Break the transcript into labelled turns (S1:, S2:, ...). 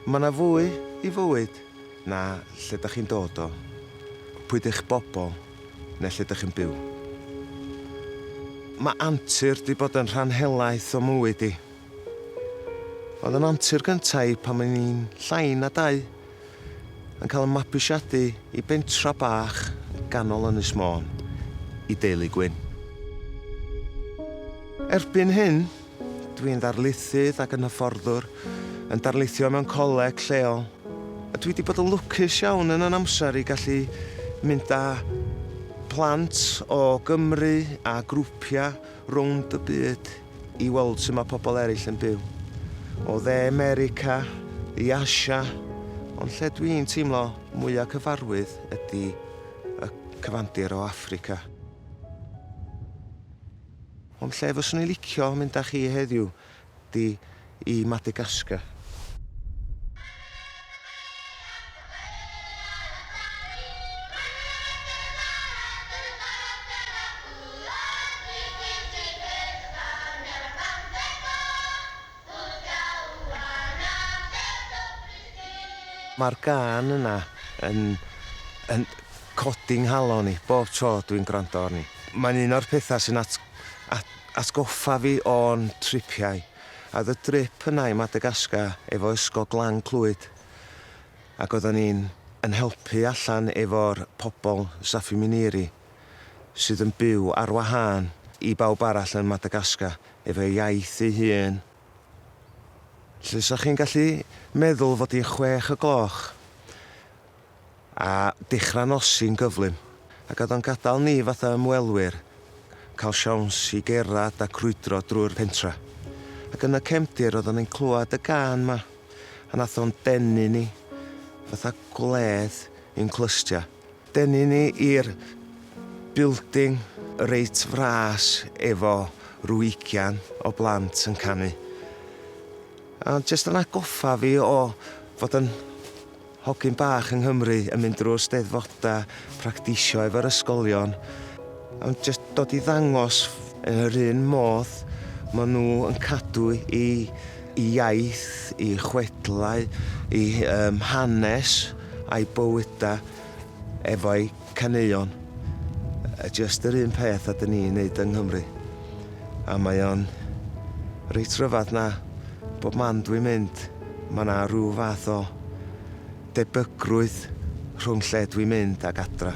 S1: Mae 'na fwy i fywyd na lle dach chi'n dod o, pwy 'di'ch bobl, neu lle dach chi'n byw. Mae antur 'di bod yn rhan helaeth o 'mywyd i. Oedd yn antur gynta i pan o'n i'n llai na dau, yn cael 'y mabwysiadu i bentra bach yn ganol Ynys Môn, i deulu Gwyn. Erbyn hyn, Dwi'n ddarlithydd ac yn hyfforddwr, yn darlithio mewn coleg lleol, a dwi 'di bod yn lwcus iawn yn 'yn amser i gallu mynd â plant o Gymru a grwpiau rownd y byd i weld sut mae pobl eraill yn byw. O Dde America i Asia, ond lle dwi'n teimlo mwya cyfarwydd ydi y cyfandir o Affrica. Ond lle fyswn i licio mynd â chi heddiw 'di i Madagascar. Mae'r gân yna yn yn codi 'nghalon i bob tro dwi'n gwrando arni. Mae'n un o'r pethau sy'n at- at- atgoffa fi o'n tripiau. A oedd y drip yna i Madagascar efo Ysgol Glan Clwyd ac oeddan ni'n yn helpu allan efo'r pobl Zafimaniry sydd yn byw ar wahân i bawb arall yn Madagascar efo ei iaith ei hun. Felly 'sa chi'n gallu meddwl fod hi'n chwech y gloch a dechrau nosi'n gyflym. Ac oedd o'n gadael ni fatha ymwelwyr cael siawns i gerdded a crwydro drwy'r pentra. Ac yn y cefndir oedden ni'n clywed y gân 'ma a nath o'n denu ni fatha gwledd i'n clustia. Denu ni i'r building reit fras efo rw ugian o blant yn canu. A jyst yn atgoffa fi o fod yn hogyn bach yng Nghymru yn mynd drwy'r steddfodau, practisio efo'r ysgolion. A jyst dod i ddangos yn yr un modd maen nhw yn cadw i i iaith, i chwedlau, i um, hanes a'i bywydau efo'i caneuon. Jyst yr un peth a dyn ni'n neud yng Nghymru. A mae o'n reit rhyfedd na bob man dwi'n mynd, mae 'na rhyw fath o debygrwydd rhwng lle dwi'n mynd ac adra.